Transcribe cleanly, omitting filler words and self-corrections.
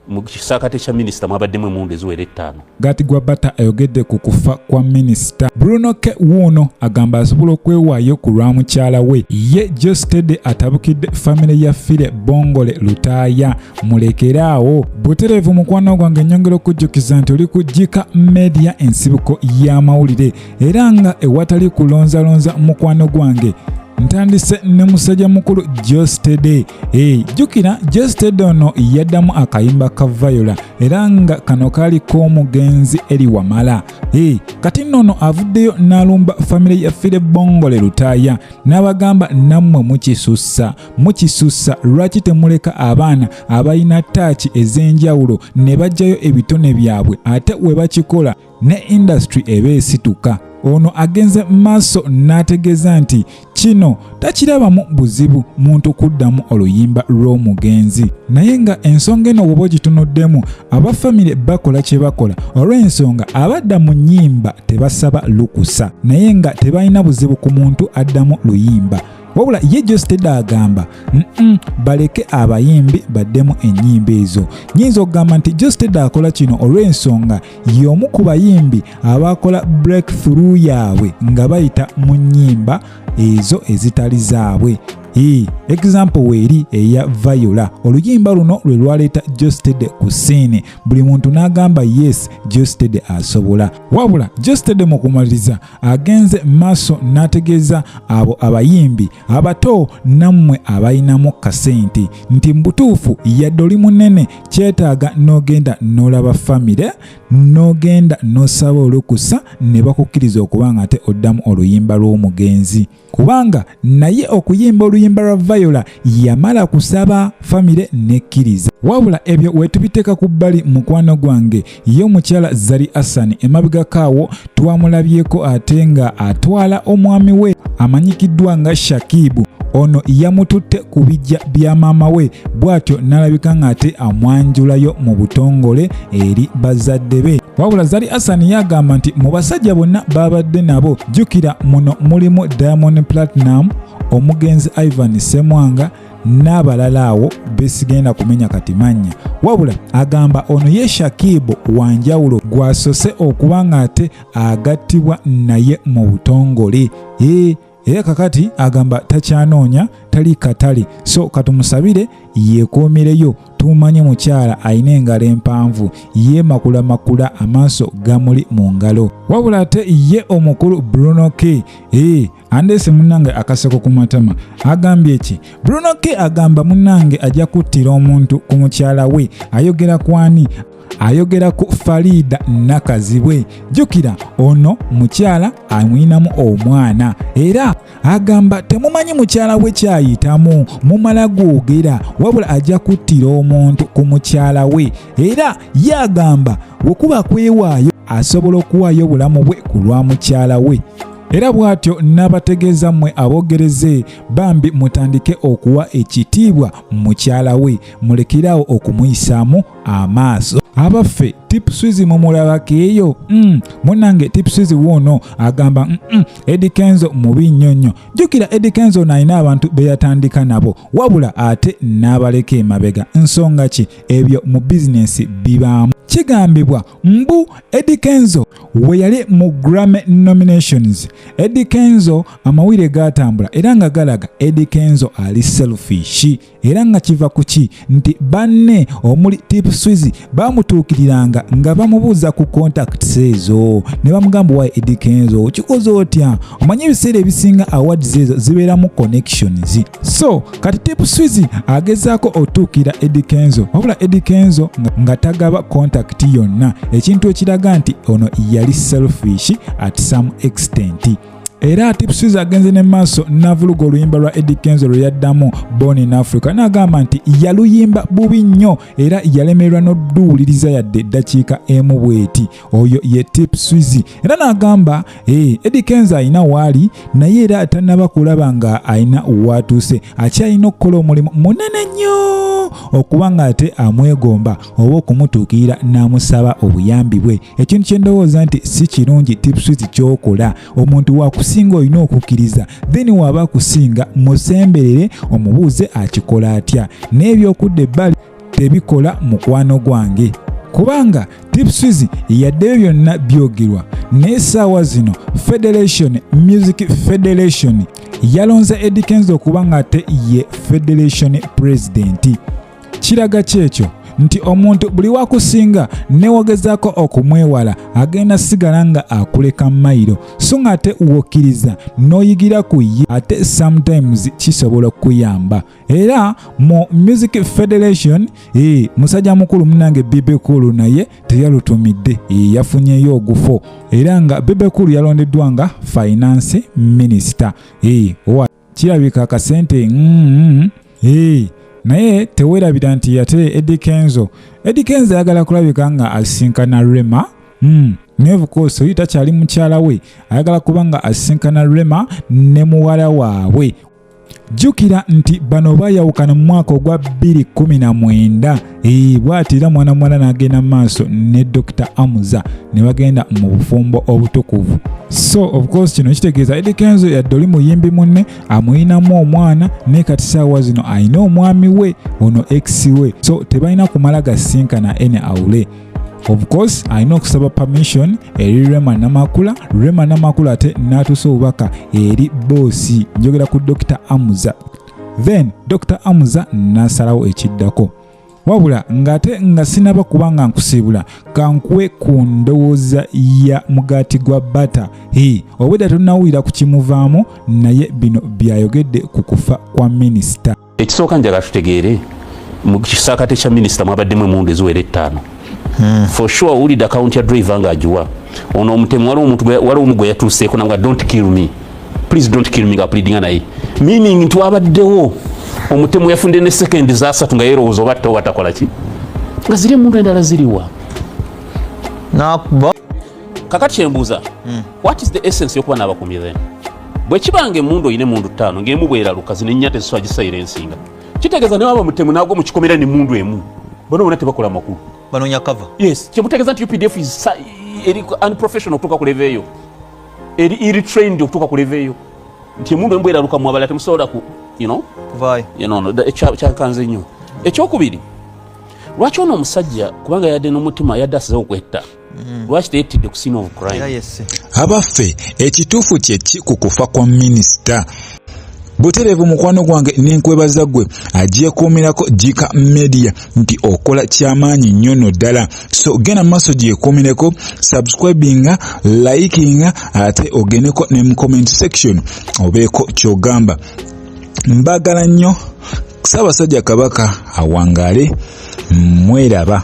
Mu kisaakate kya minisita mwabaddemu emundu eziwera 5. Gati gwa Bata ayogedde ku kufa kwa minisita Bruno K. Wuuno agamba asobola okwewaayo ku lwa mukyala we. Ye Geosteady atabukidde famire ya Philly Bongole Lutaaya. Mulekere awo butereevu. Mukwano gwange, nnyongera okujjukiza nti oli ku Gika Media, ensibuko y'amawulire, era nga ewatali kulonzalonza. Mukwano gwange, ntandise ne musajja mukulu Geosteady. Hey, jjukira Geosteady ono yaddamu akayimba ka Viola, era nga kano kaali k'omugenzi Elly Wamala. Hey, kati nno ono avuddeyo n'alumba famire ya Philly Bongole Lutaaya n'abagamba, "Nammwe mukisussa, mukisussa. Lwaki temuleka abaana abalina touch ez'enjawulo ne bajjayo ebitone byabwe? Ate we bakikola ne industry eba esituka." Ono agenze maaso n'ategeeza nti kino takirabamu buzibu muntu kuddamu oluyimba lw'omugenzi, naye nga ensonga eno bw'oba ogitunuddemu, abafamire bakola kye bakola olw'ensonga abadda mu nnyimba tebasaba lukusa, naye nga tebalina buzibu ku muntu addamu luyimba. Wabula ye Geosteady agamba, baleke abayimbi baddemu ennyimba ezo." Nyinza okugamba nti Geosteady akola kino olw'ensonga y'omu ku bayimbi abakola breakthrough yaabwe nga bayita mu nnyimba ezo ezitali zaabwe. Example weeri eya Viola. Oluyimba luno lwe lwaleeta Geosteady ku scene, buli muntu n'agamba, "Yes, Geosteady asobola." Wabula Geosteady mu kumaliriza agenze maaso n'ategeeza abo abayimbi abato nammwe abalinamu kasente nti mu butuufu yadde oli munene, kyetaaga n'ogenda n'olaba famire, n'ogenda n'osaba olukusa ne bakukkiriza okuba nga ate oddamu oluyimba lw'omugenzi, kubanga naye okuyimba oluyimba lwa Viola yamala kusaba famire nekkiriza. Wabula ebyo wetubiteeka ku bbali, mukwano gwange, ye omukyala Zari Hassan emabegako awo twamulabyeko ate nga atwala omwami we amanyikiddwa nga Shakibu. Ono yamututte ku bijja bya maama we, bw'atyo n'alabika ng'ate amwanjulayo mu butongole eri bazadde be. Wabula Zari Hassan yagamba nti mu basajja bonna babadde nabo, jjukira muno mulimu Diamond Platnumz, omugenzi Ivan Ssemwanga n'abalala awo besigenda kumenya kati mannya, wabula agamba ono ye Shakibu wanjawulo gwasose okuba ng'ate agattibwa naye mu butongole. Ee, era kakati agamba takyanoonya, tali katale, so katumusabire yeekuumireyo. Tumanye mukyala alina engalo empanvu, yeemakulamakula, amaaso gamuli mu ngalo. Wabula ate ye omukulu Bruno K, ee, andeese munnange akaseko ku matama. Agambye ki Bruno K? Agamba munnange ajja kuttira omuntu ku mukyala we. Ayogera ku ani? Ayogera ku Farida Nakazibwe. Jjukira ono mukyala amwinamu omwana, era agamba temumanyi mukyala we kyayitamu, mumala gwogera, wabula ajja kuttira omuntu ku mukyala we. Era ye agamba wekuba kwewaayo, asobola okuwaayo obulamu bwe ku lwa mukyala we. Era bw'atyo n'abategeeza, mmwe aboogereze, bambi mutandike okuwa ekitiibwa mukyala we, mulekeraawo okumuyisaamu amaaso. Abaffe, Tip Swizzy mumulabako eyo? Munnange Tip Swizzy wuuno agamba, Eddy Kenzo mubi nnyo nnyo." Jjukira Eddy Kenzo ono alina abantu be yatandika nabo, wabula ate n'abaleka emabega. Nsonga ki? Ebyo mu bizinensi bibaamu. Kigambibwa mbu Eddy Kenzo we yali mu Grammy nominations, Eddy Kenzo amawulire gatambula era nga galaga Eddy Kenzo ali selfish, era nga kiva ku ki nti banne omuli Tip Swizzy bamutuukiriranga nga bamubuuza ku contacts ezo ne bamugamba, "Wa Eddy Kenzo, okikoze otya?" Omanyi ebiseera ebisinga awards ezo zibeeramu connections. So kati Tip Swizzy agezaako otuukira Eddy Kenzo, wabula Eddy Kenzo nga tagaba contact yonna, ekintu ekiraga nti ono yali selfish at some extent. Era Tip Swizzy agenze ne maaso n'avuluga oluyimba lwa Eddy Kenzo lwe yaddamu, Born in Africa, n'agamba nti yaluyimba bubi nnyo era yalemererwa n'odduwuliriza yadde eddakiika emu bw'eti. Oyo ye Tip Swizzy. Era n'agamba, hey, Eddy Kenzo alina waali, naye era tannaba kulaba nga alina waatuuse, akyalina okukola omulimu munene nnyo okuba nga ate amwegomba oba okumutuukirira n'amusaba obuyambi bwe, ekintu kye ndowooza nti si kirungi. Tip Swizzy, ky'okola, omuntu wakusinga olina okukkiriza, then waaba akusinga musemberere omubuuze akikola atya. N'ebyokudda ebbali Tebikola mukwano gwange, kubanga Tipswiz yaddeyo byonna byogerwa, naye essaawa zino Federation Music Federation yalonze Eddy Kenzo okuba nga ate ye Federation President. Kiraga kyekyo nti omuntu buli wakusinga newogezaako okumwewala agenda sigala nga akuleka mayiro, so nga ate wokkiriza n'oyigira ku ye, ate sometimes kisobola okukuyamba. Era mu Music Federation musajja mukulu munange Bebe Cool naye teyalutumidde, yafunyeyo ogufo, era nga Bebe Cool yalondeddwa nga finance minister. Kirabika akasente naye teweerabira nti ate Eddy Kenzo ayagala kulabika nga asinkana Rema. Naye of course oyo takyali mukyala we, ayagala kuba nga asinkana Rema ne muwala waabwe. Jjukira nti bano baayawukana mu mwaka ogwa 2019, bw'ati era mwana muwala n'agenda mu maaso ne Dr. Amuza ne bagenda mu bufumbo obutukuvu. So of course kino kitegeeza Eddy Kenzo yadde oli muyimbi munne amuyinamu omwana, naye kati saawa zino alina omwami we ono ex we, so tebalina kumala gasinkana ene awule. Of course alina okusaba permission eri Rema Namakula. Rema Namakula ate n'atuusa obubaka eri boosi, njogera ku Dr. Amuza, then Dr. Amuza n'asalawo ekiddako. Wabula ng'ate nga sinaba kuba nga nkusiibula, kankuwe ku ndowooza ya mugaati gwa bata. Obwedda tonnawulira ku kimuvaamu, naye bino byayogedde ku kufa kwa minisita. Ekisooka njagala tutegeere, mu kisaakate kya minisita mwabaddemu emundu eziwera 5. For sure owulidde akawunti ya driver ng'agiwa ono omutemu. Waliwo omuntu waliwo omu gwe yatuuseeko nanga, "Don't kill me, please don't kill me," nga pleadinga naye, meaning nti wabaddewo omutemu yafundde ne sekendi zasatu nga yeerowooza oba atta oba takola ki, nga ziri emundu endala ziriwa? Nakuba. Kakati kyembuuza, what is the essence yokuba n'abakuumi then bwe kibanga emundu oyina emundu 5 ng'emu bweraluka, zino ennya tezisobola gisayirensinga? Kitegeeza ne waba mutemu nagwo mu kikomera nemundu emu, bano bonna tebakola makulu. Banoonya cover. Yes, kyemutegeeza nti UPDF is eri unprofessional okutuuka ku level eyo, eri ill trained okutuuka ku level eyo, nti emundu emu bweraluka mu abalala temusobola ku kuvaayo. No, kyakanze nnyo. Ekyokubiri, lwaki ono omusajja, kubanga yadde n'omutima yadde asizewo okwetta, lwaki teyettidde ku scene of era crime? Yesse. Abaffe, ekituufu kye ki ku kufa kwa minisita? Butereevu mukwano gwange, nenkwebaza gwe agyekuumirako Gika Media nti okola kyamaanyi nnyo nno ddala. So genda mu maaso gyekuumireko, subscribinga, likinga, ate ogendeko ne mu comment section obeeko kyogamba. Mbagala nnyo. Ssaabasajja Kabaka awangaale. Mweraba.